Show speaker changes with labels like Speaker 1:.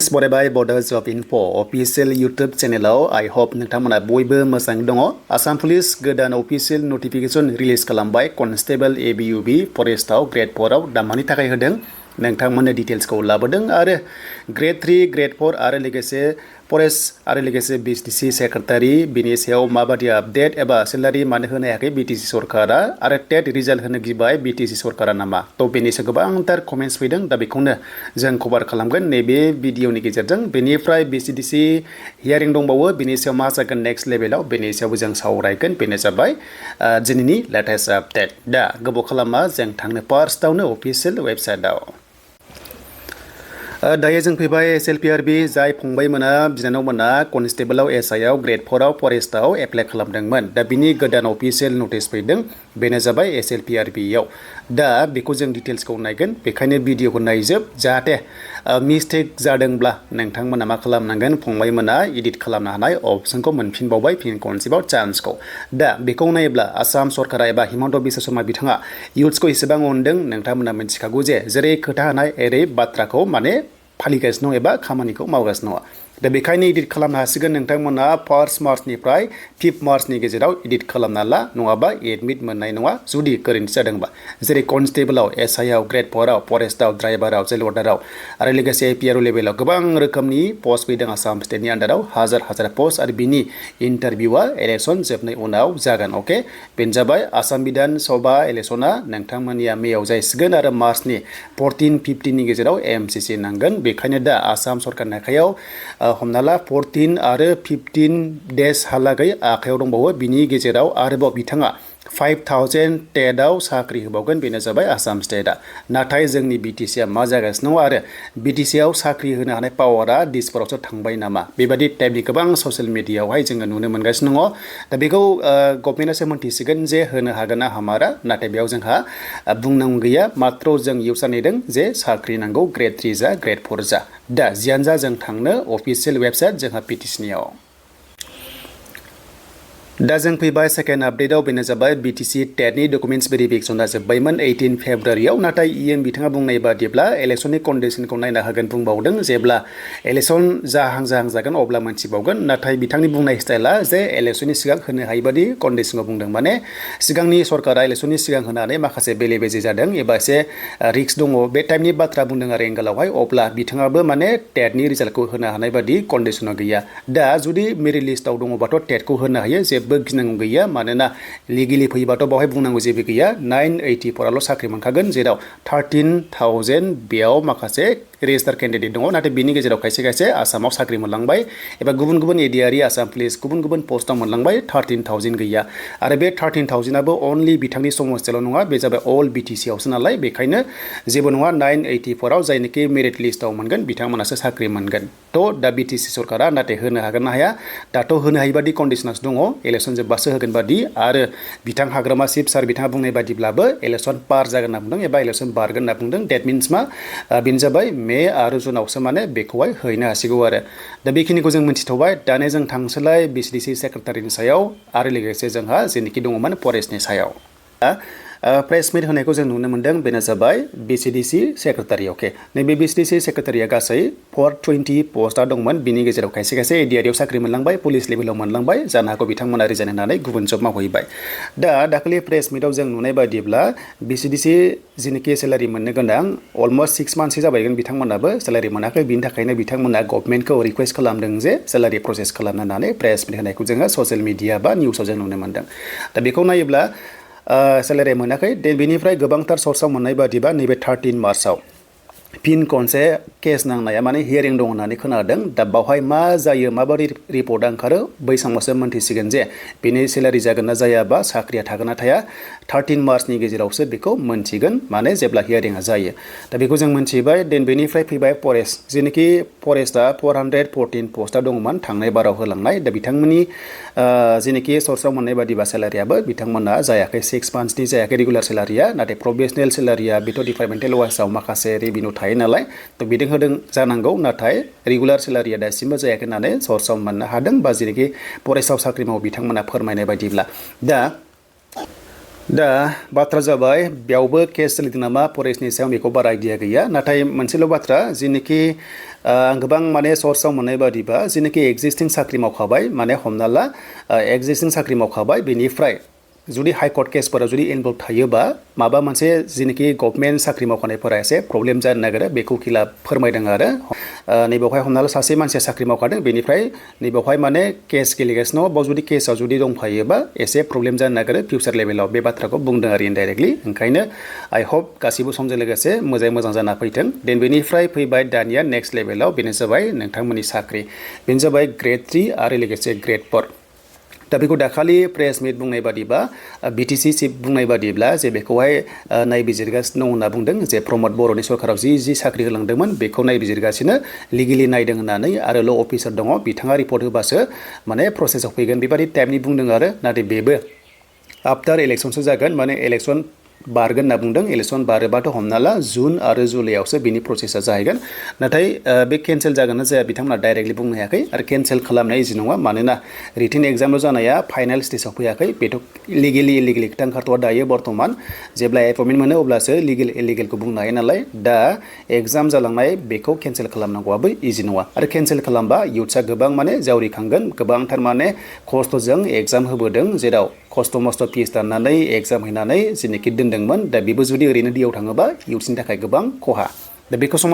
Speaker 1: Friends बरायबाय Bodo Job Info official YouTube चैनेलाव I hope नोंथांमोना बयबो मोजाङै दङ। आसाम पुलिस गोदान official notification रिलिज खालामबाय कनस्टेबल ABUB फरेस्टआव ग्रेड 4 आव दामानि थाखाय होदों। नोंथांमोननो डिटेल्सखौ लाबोदों आरो ग्रेड 3 ग्रेड 4 आरो लोगोसे फरेस्ट आरो लोगोसे BTC सेक्रेटारि बिनि सायाव माबादि आपडेट एबा सेलारि मानो होनो हायाखै BTC सरकारा आरो टेट रिजाल्ट होनो गिबाय BTC सरकारा नामा तो बेनि सायाव गोबांथार कमेन्ट्स फैदों दा बेखौनो जों कभार खालामगोन नैबे भिडिअनि गेजेरजों बेनिफ्राय BTC हियारिं दंबावो बेनि सायाव मा जागोन नेक्स्ट लेभेलाव बेनि सायावबो जों सावरायगोन बेनो जाबाय दिनैनि लेटेस्ट आपडेट दा गोबाव खालामा जों थांनो फार्स्टआवनो अफिसियेल वेबसाइटआव दायो जों फैबाय SLPRB जाय फंबायमोना बिनानावमोना कनस्टेबलाव SI आव ग्रेड 4 आव फरेस्टआव एप्लाइ खालामदोंमोन दा बिनि गोदान अफिसियेल नटिस फैदों बेनो जाबाय SLPRB आव दा बेखौ जों डिटेल्सखौ नायगोन बेखायनो भिडिअखौ नायजोब जाहाथे मिस्टेक जादोंब्ला नोंथांमोना मा खालामनांगोन फंबायमोना एडिट खालामनो हानाय अपसनखौ मोनफिनबावबाय फिन खनसेबाव चान्सखौ दा बेखौ नायोब्ला आसाम सरकारा एबा हिमन्त बिश्व शर्मा बिथाङा इयुथ्सखौ एसेबां अनदों नोंथांमोना मिथिखागौ जे जेरै खोथा होनाय एरै बाथ्राखौ माने फालिगासिनो एबा खामानिखौ मावगासिनो दा बेखायनो एडिट खालामनो हासिगोन नोंथांमोना 1 मार्चनिफ्राय 5 मार्चनि गेजेराव एडिट खालामना ला नङाबा एडमिट मोननाय नङा जुदि गोरोन्थि जादोंबा जेरै कनस्टेबलाव SI आव ग्रेड 4 आव फरेस्टआव ड्राइभाराव जेल वार्डाराव आरो लोगोसे APRO लेभेलाव गोबां रोखोमनि पस्ट फैदों आसाम स्टेटनि आन्डाराव हाजार पस्ट आरो बिनि इन्टारभिउआ इलेक्सन जोबनाय उनाव जागोन अके बेनो जाबाय आसाम बिधान सभा इलेक्सना नोंथांमोननिया मेयाव जासिगोन आरो मार्चनि 14-15 नि गेजेराव MCC नांगोन बेखायनो दा आसाम सरकारनि आखायाव हमना ला 14 आरो 15 डेज हालागै आखायाव दंबावो बिनि गेजेराव आरोबाव बिथाङा 5000 टेटआव साख्रि होबावगोन बेनो जाबाय आसाम स्टेटआ नाथाय जोंनि BTCआ मा जागासिनो दं आरो BTCआव साख्रि होनो हानाय पावारा दिसफोरावसो थांबाय नामा बेबादि टाइपनि गोबां ससियेल मिडियायावहाय जोङो नुनो मोनगासिनो दङ दा बेखौ गभर्नमेन्टआसो मोनथिसिगोन जे होनो हागोन ना हामारा नाथाय बेयाव जोंहा बुंनांगौ गैया मात्र जों इउसआ नेदों जे साख्रि नांगौ ग्रेड 3 जा ग्रेड 4 जा दा जियानो जा जों थांनो अफिसियेल वेबसाइट जोंहा PTCनियाव दा जों फैबाय सेकेन्ड आपडेटआव बेनो जाबाय BTC टेटनि डकुमेन्ट्स भेरिफिकेसना जोब्बायमोन 18 फेब्रुवारियाव नाथाय बिथाङा बुंनाय बादिब्ला इलेक्सननि कन्डिशनखौ नायना होगोन बुंबावदों जेब्ला इलेक्सन जाहां जागोन अब्ला मोनथिबावगोन नाथाय बिथांनि बुंनाय स्टाइला जे इलेक्सननि सिगां होनो हायै बादि कन्डिशनखौ बुंदों माने सिगांनि सरकारा इलेक्सननि सिगां होनानै माखासे बेले बेजे जादों एबा एसे रिक्स दङ बे टाइपनि बाथ्रा बुंदों आरो एंगेलावहाय अब्ला बिथाङाबो माने टेटनि रिजाल्टखौ होनो हानाय बादि कन्डिशनाव गैया दा जुदि मेरिट लिस्टआव दङबाथ' टेटखौ होनो हायो जेबो गिनांगौ गैया मानोना लिगेलि फैबाथ' बावहाय बुंनांगौ जेबो गैया 984 साख्रि मोनखागोन जेराव 13,000 बेयाव माखासे रेजिस्टार केन्डिडेट दङ नाथाय बिनि गेजेराव खायसे आसामाव साख्रि मोनलांबाय एबा गुबुन एरियारि आसाम पुलिस गुबुन पस्टआव मोनलांबाय 13,000 गैया आरो बे 13,000आबो अनलि बिथांनि समस्थियावल' नङा बे जाबाय अल BTC आवसो नालाय बेखायनो जेबो नङा 984 आव जायनोखि मेरिट लिस्टआव मोनगोन बिथांमोनासो साख्रि मोनगोन थ' दा BTC सरकारा नाथाय होनो हागोन ना हाया दाथ' होनो हायै बादि कन्डिशनासो दङ इलेक्सन जोब्बासो होगोन बादि आरो बिथां हाग्रामा चिफ सार बिथाङा बुंनाय बादिब्लाबो इलेक्सन पार जागोन होनना बुंदों एबा इलेक्सन बारगोन होनना बुंदों डेट मिन्स मा बेनो जाबाय मे आरो जुनावसो माने बेखौहाय हैनो हासिगौ आरो दा बेखिनिखौ जों मिथिथ'बाय दानो जों थांसोलाय BTC सेक्रेटारिनि सायाव आरो लोगोसे जोंहा जेनोखि दङमोन फरेस्टनि सायाव प्रेस मिट होनायखौ जों नुनो मोन्दों बेनो जाबाय BTC सेक्रेटारि अके नैबे BTC सेक्रेटारिया गासै 420 पस्टआ दंमोन बिनि गेजेराव खायसे एडिआरियाव साख्रि मोनलांबाय पुलिस लेभेलाव मोनलांबाय जानो हागौ बिथांमोना रिजाइन होनानै गुबुन जब मावहैबाय दा दाखालि प्रेस मिटआव जों नुनाय बायदिब्ला BTC जेनोखि सेलारि मोननो गोनां अलमस्ट 6 मान्थसो जाबायगोन बिथांमोनाबो सेलारि मोनाखै बिनि थाखायनो बिथांमोना गभर्नमेन्टखौ रिक्वेस्ट खालामदों जे सेलारि प्रसेस खालामनो होननानै प्रेस मिट होनायखौ जोङो ससियेल मिडिया बा निउसाव जों नुनो मोन्दों दा बेखौ नायोब्ला सेलारि मोनाखै बेनिफ्राय गोबांथार सर्सआव मोननाय बादिबा नैबे 13 मार्चआव फिन खनसे केस नांनाया माने हियारिं दं होननानै खोनादों दा बावहाय मा जायो माबादि रिपर्टआ ओंखारो बै समावसो मोनथिसिगोन जे बेनि सेलारि जागोन ना जायाबा साख्रिया थागोन ना थाया 13 मार्चनि गेजेरावसो बेखौ मोनथिगोन माने जेब्ला हियारिंआ जायो दा बेखौ जों मोनथिबाय बेनिफ्राय फैबाय फरेस्ट जेनोखि फरेस्टआ 414 पस्टआ दंमोन थांनाय बाराव होलांनाय दा बिथांमोननि जेनोखि सर्सआव मोननाय बादिबा सेलारियाबो बिथांमोना जायाखै 6 मान्थसनि जायाखै रेगुलार सेलारिया नाथाय प्रफेसनेल सेलारिया बेथ' डिपार्टमेन्टेल वाइसआव माखासे रेभिनिउ थायो नालाय थ' बिदों होदों जानांगौ नाथाय रेगुलार सेलारिया दासिमबो जायाखै होननानै सर्सआव मोननो हादों बा जेरैखि फरेस्टआव साख्रि मावो बिथांमोना फोरमायनाय बायदिब्ला दा दा बाथ्रा जाबाय बेयावबो केस सोलिदों नामा फरेस्टनि सायाव बेखौ बारा आइडिया गैया नाथाय मोनसेल' बाथ्रा जिनोखि गोबां माने सर्सआव मोननाय बादिबा जिनोखि एक्जिस्टिं साख्रि मावखाबाय माने हमना ला एक्जिस्टिं साख्रि मावखाबाय बेनिफ्राय जुदि हाइकर्ट केसफोराव जुदि इनभल्भ थायोबा माबा मोनसे जिनोखि गभर्नमेन्ट साख्रि मावखानायफोरा एसे प्रब्लेम जानो नागिरो बेखौ खिला फोरमायदों आरो नैबेवहाय हमना ला सासे मानसिया साख्रि मावखादों बेनिफ्राय नैबेवहाय माने केस गेलेगासिनो दङ बाव जुदि केसआव जुदि दंफायोबा एसे प्रब्लेम जानो नागिरो फिउचार लेभेलाव बे बाथ्राखौ बुंदों आरो इनडाइरेक्टलि ओंखायनो आइ होप गासिबो समजों लोगोसे मोजां जाना फैथों देन बेनिफ्राय फैबाय दानिया नेक्स्ट लेभेलाव बेनो जाबाय नोंथांमोननि साख्रि बेनो जाबाय ग्रेड 3 आरो लोगोसे ग्रेड 4 दा बेखौ दाखालि प्रेस मिट बुंनाय बादिबा BTC चिफ बुंनाय बादिब्ला जे बेखौहाय नायबिजिरगासिनो दं होनना बुंदों जे प्रमद बर'नि सरकाराव जि साख्रि होलांदोंमोन बेखौ नायबिजिरगासिनो लिगेलि नायदों होननानै आरो ल' अफिसार दङ बिथाङा रिपर्ट होबासो माने प्रसेसआव फैगोन बेबादि टाइपनि बुंदों आरो नाथाय बेबो आफ्टार इलेक्सनसो जागोन माने इलेक्सन बारगोन होनना बुंदों इलेक्सन बारोबाथ' हमना ला जुन आरो जुलाइआवसो बिनि प्रसेसा जाहैगोन नाथाय बे केन्सेल जागोन ना जाया बिथांमोना डाइरेक्टलि बुंनो हायाखै आरो केन्सेल खालामनाया इजि नङा मानोना रिटिन एग्जामल' जानाया फाइनाल स्टेजाव फैयाखै बेथ' लिगेलि इलिगेलि खोथा ओंखारथ'आ दायो बर्थमान जेब्ला एपइन्टमेन्ट मोनो अब्लासो लिगेल इलिगेलखौ बुंनो हायो नालाय दा एग्जाम जालांनाय बेखौ केन्सेल खालामनांगौआबो इजि नङा आरो केन्सेल खालामबा इयुथ्सआ गोबां माने जावरिखांगोन गोबांथार माने खस्थ'जों एग्जाम होबोदों जेराव खस्थ' मस्थ' फिस दाननानै एग्जाम हैनानै जेनोखि दोनदोंमोन दा बेबो जुदि ओरैनो दैयाव थाङोबा इयुथ्सनि थाखाय गोबां खहा दा बेखौ